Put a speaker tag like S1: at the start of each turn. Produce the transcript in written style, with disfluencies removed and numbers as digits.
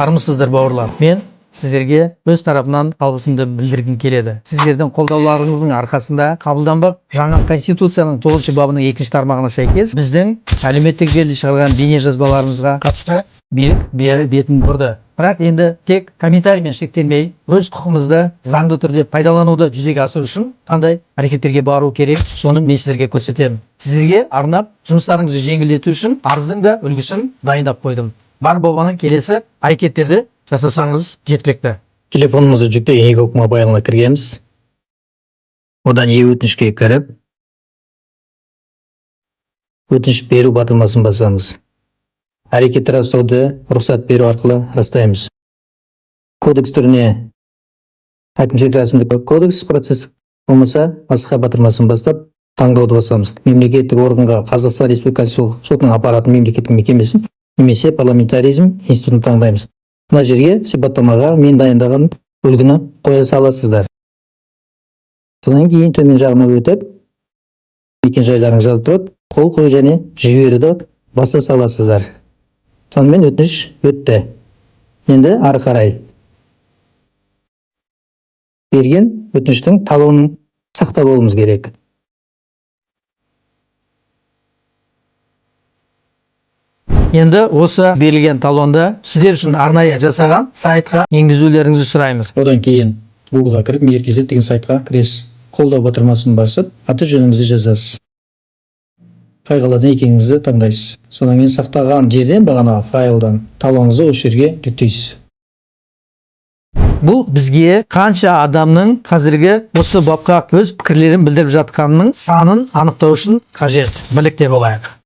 S1: Армысыздар, бауырлар! Мен сіздерге өз тарапымнан алғысымды білдіргім келеді. Сіздердің қолдауларыңыздың арқасында қабылданбақ жаңа Конституцияның 9-бабының екінші тармағына сәйкес, біздің әлеуметтік желіде шығарған бейнежазбаларымызға қатысты билік бері бетін бұрды. Бірақ енді тек комментариймен шектелмей, өз құқығымызды заңды түрде пайдалануды жүзеге асыру үшін қандай әрекеттерге бару керек, соны мен сіздерге көрсетемін. Сіздерге арнап, жұмыстарыңызды жеңілдету үшін арыздың да үлгісін дайындап қойдым. Бар болғаны, келесі әрекеттерді жасасаңыз жеткілікті.
S2: Телефонымызды жүктеген eGov Mobile'ына кіргенбіз. Одан е-өтінішке кіріп, өтініш беру батырмасын басамыз. Әрекетті растауды рұқсат беру арқылы растаймыз. Кодекс түріне әкімшілік рәсімдік кодекс, процесстік болмаса басқа батырмасын бастап, таңдауды басамыз. Мемлекеттік органға Қазақстан Республикасы Сотының аппаратын, мемлекеттік мекемесін немесе парламентаризм институтын таңдаймыз. Мына жерге сипаттамаға мен дайындаған үлгіні қоя саласыздар. Содан кейін төмен жағына өтіп, мекен жайларыңыз жазылып тұрады, қол қою және жіберуді баса саласыздар. Сонымен өтініш өтті. Енді ары қарай берген өтініштің талонын сақтап алуымыз керек.
S1: Енді осы берілген талонды сіздер үшін арнайы жасаған сайтқа енгізулеріңізді сұраймыз.
S2: Одан кейін Гуглға кіріп, Мейір kz деген сайтқа кіресіз. Қолдау батырмасын басып, аты жөніңізді жазасыз, қай қаладан екеніңізді таңдайсыз. Содан кейін сақтаған жерден, бағанағы файлдан талоныңызды осы жерге жүктейсіз.
S1: Бұл бізге қанша адамның қазіргі осы бапқа өз пікірлерін білдіріп жатқанының санын анықтау үшін қажет. Білікте болайық.